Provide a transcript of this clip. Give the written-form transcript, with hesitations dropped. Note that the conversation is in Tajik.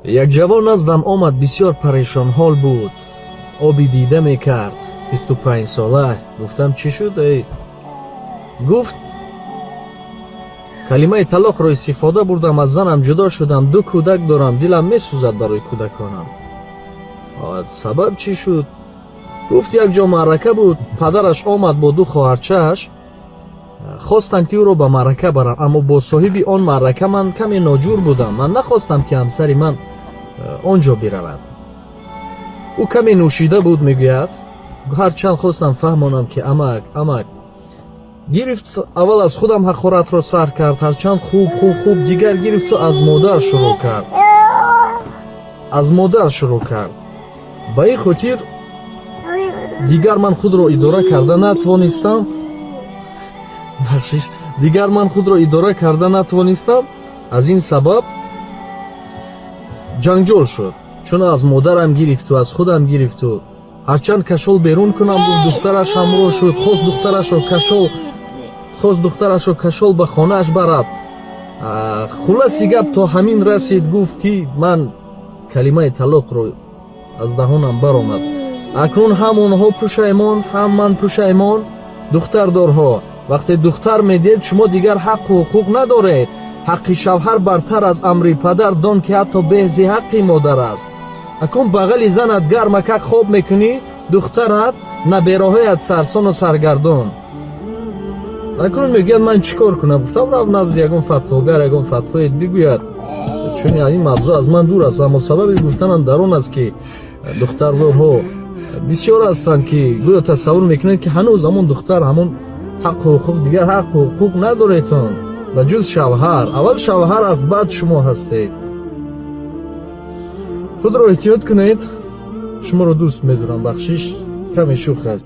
Як ҷавон наздам омад, бисёр парешонҳол буд, оби дида мекард, 25 сола. Гуфтам: «Чӣ шуд, эй?» Гуфт: «Калимаи талоқро истифода бурдам, аз занам ҷудо шудам, ду кӯдак дорам, дилам месӯзад барои кӯдаконам». Сабаб чӣ шуд? Гуфт: «Як ҷо маърака буд, падараш омад бо ду хоҳарчааш, хостанд, ки ӯро ба маърака баранд, аммо бо соҳиби он маърака ман каме ноҷур будам. Ман нахостам, ки ҳамсари ман он ҷо биравад. Ӯ каме нӯшида буд», мегӯяд, «ҳарчанд хостам фаҳмонам, ки амак, амак», гирифт, аввал аз худам ҳақоратро сар кард. Ҳарчанд хуб, хуб, хуб, дигар гирифту аз модар шурӯъ кард, аз модар шурӯъ кард. Ба ин хотир дигар ман худро идора карда натавонистам, бахшиш, дигар ман худро идора карда натавонистам. Аз ин сабаб ҷанҷол шуд, чун аз модарам гирифту аз худам гирифту ҳарчанд кашол берун кунам, гуфт, духтараш ҳамроҳ шуд, хост духтарашро кашол, хост духтарашро кашол ба хонааш барад. Хулоси гап то ҳамин расид. Гуфт, ки ман калимаи талоқро аз даҳонам баромад. Акнун ҳам онҳо пушаймон, ҳам ман пушаймон. Духтардорҳо, вақте духтар медиҳед, шумо дигар ҳаққу ҳуқуқ надоред. Ҳаққи шавҳар бартар аз амри падар, дон ки ҳатто беҳзи ҳаққи модар аст. Акун бағали занат гармака хоб мекунӣ, духтарат, набераҳоят сарсону саргардон. Акнун мегӯяд: «Ман чӣ кор кунам?» Гуфтам: «Рав назди ягон фатвогар, ягон фатвоед бигӯяд, чун ин мавзӯъ аз ман дур аст». Аммо сабаби гуфтанам дар он аст, ки духтардорҳо бисёр ҳастанд, ки гӯё тасаввур мекунанд, ки ҳанӯз ҳамон духтар ҳамон ҳаққу ҳуқуқ. Дигар ҳаққу ҳуқуқ надоредтон ба ҷуз шавҳар. Аввал шавҳар аст, баъд шумо ҳастед. Худро эҳтиёт кунед. Шуморо дӯст медорам. Бахшиш, каме шӯх аст.